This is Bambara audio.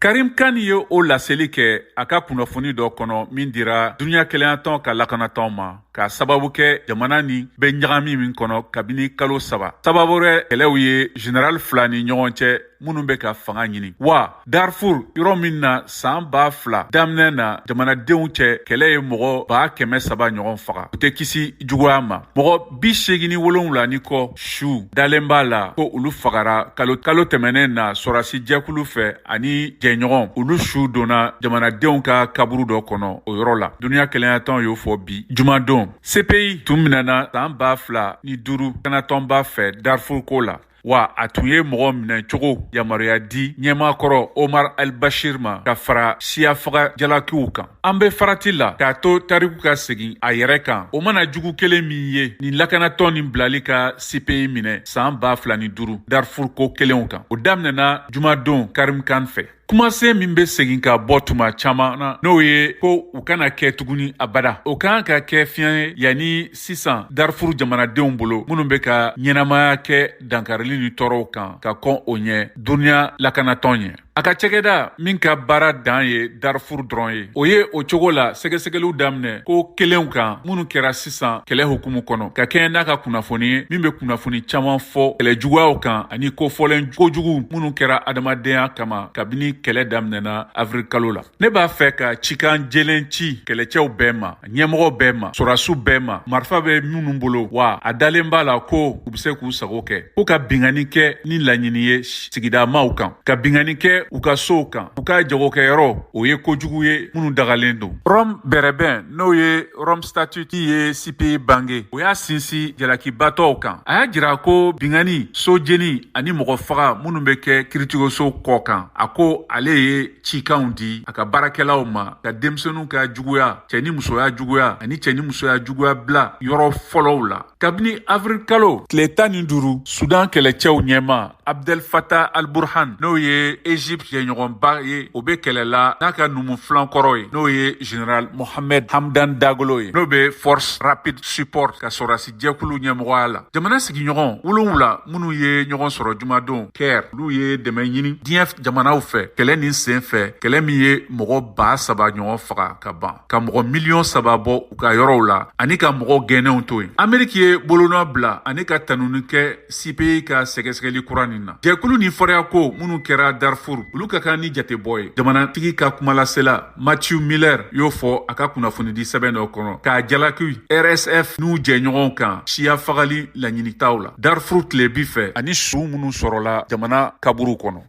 Karim Khan ye o laseli kɛ a ka kunnafoni dɔ kɔnɔ min dira duniɲa kelenyatɔn ka lakanatɔn ma, k'a sababu kɛ jamana nin bɛ ɲagami min kɔnɔ kabini kalo 3, sababu wɛrɛ kɛlɛw ye general fila ni ɲɔgɔn cɛ minnu bɛ ka fanga ɲini. Wa Darfur, yɔrɔ min na san 2000 daminɛ na jamanadenw cɛ kɛlɛ ye mɔgɔ 300 000 ɲɔgɔn faga, u tɛ kisi juguya ma. Mɔgɔ 87 ni kɔ su dalen b'a la ko olu fagara kalo kalo tɛmɛnen na sɔrɔdasi jɛkulu fɛ ani jɛɲɔgɔn. Olu su donna jamanadenw ka kaburu dɔ kɔnɔ o yɔrɔ la. Duniɲa kelenyatɔn y'o fɔ bi jumadon. CPI tun minɛna san 2005 kanatɔnba fɛ Darfur ko la, wa a tun ye mɔgɔ minɛ cogo yamaruya di ɲɛmaakɔrɔ Omar al-Bashir ma ka fara siya faga jalakiw kan. An bɛ farati la k'a to tariku ka segin a yɛrɛ kan, o mana jugu kelen min ye nin lakanatɔn nin bilali ka CPI minɛ san 2005 Darfur ko kelenw kan. O daminɛna jumadon Karim Khan fɛ. Kumasen min bɛ segin ka bɔ tuma caman na, n'o ye ko u kana kɛ tuguni abada, o kan ka kɛ fiɲɛ ye yanni sisan Darfur jamanadenw bolo minnu bɛ ka ɲɛnamaya kɛ dankarili ni tɔɔrɔw kan ka kɔn o ɲɛ duniɲa lakanatɔn ɲɛ. A ka cɛgɛda min ka baara dan ye Darfur dɔrɔn ye, o ye o cogo la sɛgɛsɛgɛliw daminɛ ko kelenw kan minnu kɛra sisan kɛlɛ hukumu kɔnɔ, ka kɛɲɛ n'a ka kunnafoni ye min bɛ kunnafoni caman fɔ kɛlɛ juguyaw kan ani kofɔlen kojugu minnu kɛra adamadenya kama kabini kɛlɛ daminɛna avril kalo la. Ne b'a fɛ ka cikan jɛlen ci kɛlɛcɛw bɛɛ ma, ɲɛmɔgɔ bɛɛ ma, sɔrɔdasiw bɛɛ ma, marifa bɛ minnu bolo, wa a dalen b'a la ko u bɛ se k'u sago kɛ, ko ka binkanni kɛ ni laɲini ye sigidamaw kan, ka binkanni kɛ u ka sow kan, u ka jagokɛyɔrɔ, o ye kojugu ye minnu dagalen don. Rome bɛrɛbɛn, n'o ye Rome Statute ye CPI bange, o y'a sinsin jalakibatɔw kan. A y'a jira ko binkanni, so jeni ani mɔgɔ faga minnu bɛ kɛ kiiritigɛso kɔ kan, a ko ale ye cikanw di a ka baarakɛlaw ma ka denmisɛnninw ka juguya, cɛ ni musoya juguya ani cɛ ni musoya juguya bila yɔrɔ fɔlɔw la. Kabini avril kalo tile 15, Sudan kɛlɛcɛw ɲɛma Abdel Fattah al-Burhan, n'o ye Egypte jɛɲɔgɔnba ye, o bɛ kɛlɛ la n'a ka numu filankɔrɔ ye, n'o ye général Mohamed Hamdan Daglo ye, n'o bɛ Force Rapid Support ka sɔrɔdasi jɛkulu ɲɛmɔgɔya la. Jamana sigiɲɔgɔn 7 minnu ye ɲɔgɔn sɔrɔ jumadon Caire, olu ye dɛmɛ ɲini diɲɛ jamanaw fɛ kɛlɛ nin sen fɛ, kɛlɛ min ye mɔgɔ 3000 ɲɔgɔn faga ka ban, ka mɔgɔ miliyɔn 3 bɔ u ka yɔrɔw la ani ka mɔgɔ gɛnnenw to yen. Ameriki ye bolonɔ bila ani ka tanuni kɛ CPI ka sɛgɛsɛgɛli kura nin na. Jɛkulu ni fɔriya ko minnu kɛra Darfur, olu ka kan ni jatebɔ ye. Jamanatigi ka kumalasela Matthew Miller y'o fɔ a ka kunnafonidi sɛbɛn dɔ kɔnɔ, k'a jalaki RSF n'u jɛɲɔgɔnw kan siya fagali laɲinitaw la Darfur tilebi fɛ ani su minnu sɔrɔla jamana kaburu kɔnɔ.